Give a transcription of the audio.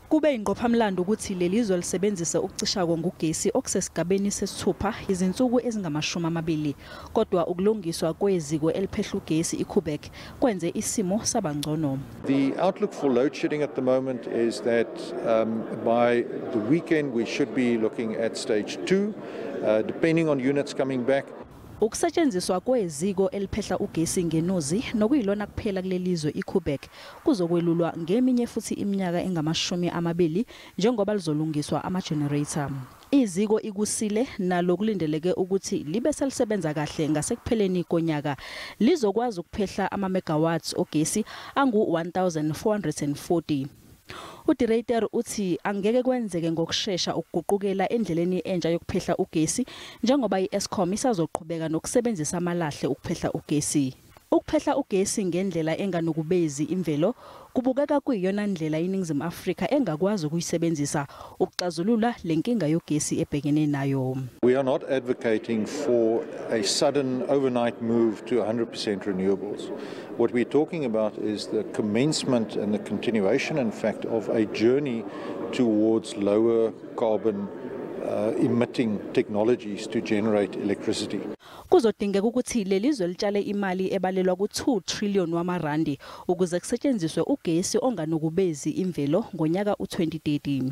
Kube ingqophamlando ukuthi leli zwe lisebenzise ukucisha kogesi okusesigabeni sesithupha izinsuku ezingama-20, kodwa ukulungiswa kweziko eliphehla ugesi iKoeberg kwenze isimo saba ngcono. The outlook for load shedding at the moment is that by the weekend we should be looking at stage 2, depending on units coming back. Ukusetshenziswa kweziko eliphehla ugesi ngenuzi, nokuyilona kuphela kulelizwe iKoeberg, kuzokwelulwa ngeminye futhi iminyaka engama-20 njengoba lizolungiswa ama-generator. Iziko iKusile nalo kulindeleke ukuthi libe selisebenza kahle ngasekupheleni konyaka, lizokwazi ukuphehla ama-megawatts ogesi angu-1440. UDe Ruyter uthi angeke kwenzeke ngokushesha ukuguqukela endleleni entsha yokuphehla ugesi, njengoba i-Eskom isazoqhubeka nokusebenzisa amalahle ukuphehla ugesi. Ukuphehla ugesi ngendlela enganukubezi imvelo kubukeka kuyiyona ndlela iNingizimu Afrika engakwazi ukuyisebenzisa ukuxazulula lenkinga yogesi ebhekene nayo. We are not advocating for a sudden overnight move to 100% renewables. What we're talking about is the commencement and the continuation, in fact, of a journey towards lower carbon emitting technologies to generate electricity. Kuzodingeka ukuthi leli zwe litshale imali ebalelwa ku-2 trillion wamarandi ukuze kusetshenziswe ugesi onganukubezi imvelo ngonyaka u-2030.